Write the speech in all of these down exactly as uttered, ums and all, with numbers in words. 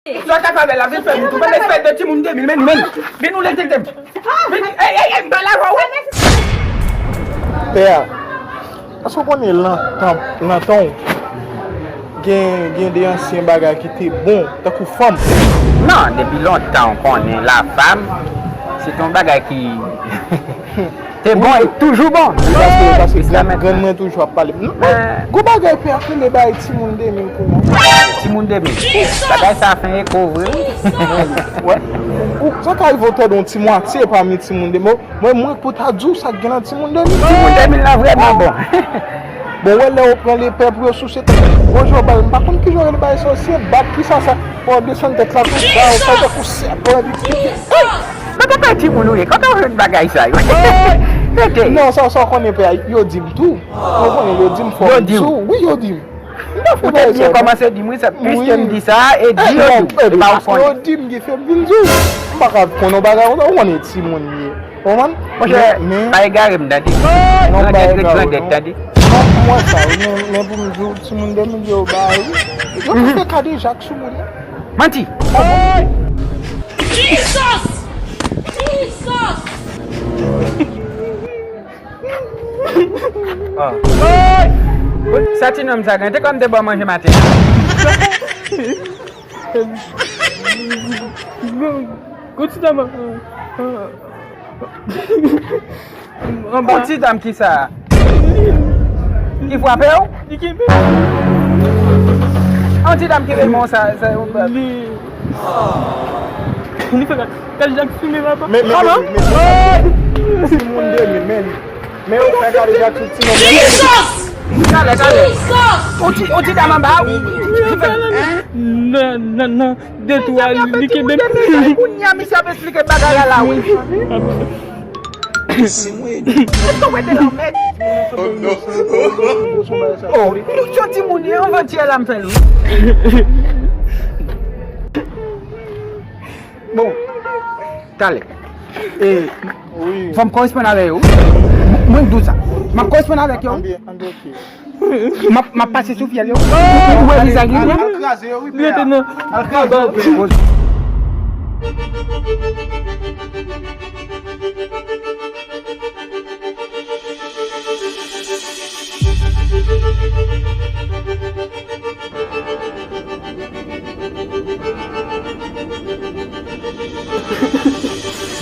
Sa w ta fè la, vin fè m tou. Ban m espès de timoun de mil, men, men. Vin ou lete tèt. Vin, ey, ey, ey, m pale avè w, wi. Pè a, èske w konnen nan tan, nan tan w, gen, gen de ansyen bagay ki te bon, tankou fanm? Non, depi lontan w konnen la femme, se te yon bagay ki te bon e toujou bon. Paske, paske grann, grann mwen toujou ap pale. Non, men, gwo bagay pè a kenbe bay timoun de mil kounye a. Timoun de mil. Bagay sa fè eko vre, wi. Wè. Ou, sa ka rive w tande yon ti mwatye pami timoun de mil. Mwen, mwen pou ta di w sa k gen nan timoun de mil. Timoun de mil la vrèman bon. Bon, wè lè yo pran lepè pou yo souse tèt. Bon, jan w bay, m pa konn kijan yo rele bagay sa, se bat ki sa, sa. Fò w desann tèt la konsa, ou fè tankou sèpan, epi pipi. Hey! Men papa timoun ou ye, kote w jwenn bagay sa yo? Rete. Non, sa, sa w konnen pè a, yo di m tou. Ou konnen, yo di m fò m di w. Wi, yo di m. M pa fè bagay sa. Ou te byen kòmanse di m, wi, sa, piske m di sa, e di yo tou. E pa ou konnen. Yo di m ki fè m vin di w. M pa ka konn yon bagay konsa, ou konnen timoun ye. Ou konprann? Monchè, pa egare m, tande. Grandèt ret grandèt, tande. Non, m wè sa, wi, men, men pou m di w, timoun de mil yo bay, wi. Yo ka fè kadejak sou moun, wi. Manti! Jesus! Jesus! Ah. Sa ti nonm sa gen, te kòm te ba w manje maten. Gon ti dam anba. Yon ti dam ki sa? Ki frape w? Li kenbe. Yon ti dam ki renmen w sa, sa yon bab. Li, li fè kadejak sou mwen, papa. Men, men, men, men, timoun de mil, men, men yo fè kadejak sou timoun de mil. Jesus! Talè, talè. Jesus! Yon ti, yon ti dam anba, wi. Nan, nan, nan, de twa, li kenbe. Kounye a, misye ap esplike bagay la, la, wi. Se mwen. Èske w ede la, mèt? Oh, nou se timoun, e anvantyè la m fè l, wi. Bon, talè. E, fò m koresponn avè yo. Mwen, mwen k di w sa. M ap koresponn avèk yo. M ap, m ap pase sou fyèl yo. Ou wè vizaj li, wi. Al kraze yo, wi, pè a. Al kraze yo, pè a.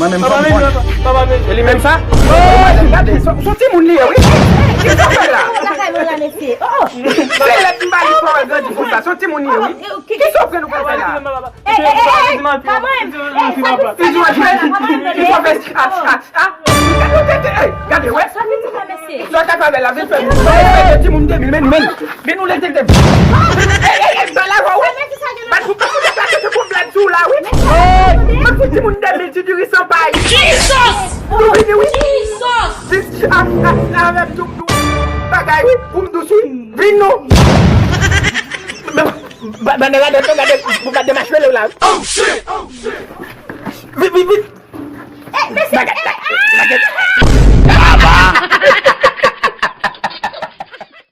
Mwen menm, fò m konnen. E li menm sa? Gade, se, se yon timoun li ye, wi. Kisa w fè la? Se lèt m ba li pou w grandi konsa. Se yon timoun li ye, wi. Kisa w fè nou konsa la? Ey, ey, ey, ey, pa mwen. Ey, sa ki ti papa, mesye? Kisa w fè? Ah, ah, ah. Gade, gade, ey, gade, wè. Sa ki ti papa, mesye? Sa w ta fè la, vin fè m. Fè timoun de mil, men, men. Vin ou lete tèt. Ey, ey, ey, ba la, wè. Bat pou, bat pou, bat pou, bat pou, bat pou, bat pou, wi. Ey, bat pou timoun de mil, ti diri san pay. Jesus! Nou vini, wi. Jesus! Dis, a, a, avè m tou, tou. Bagay, wi, pou m dous, wi. Vin non. Ba, ba, nan radòt, non, gade, pou bat de machwelo la, wi. Oh, shit! Oh, shit! Vin, vin, vin.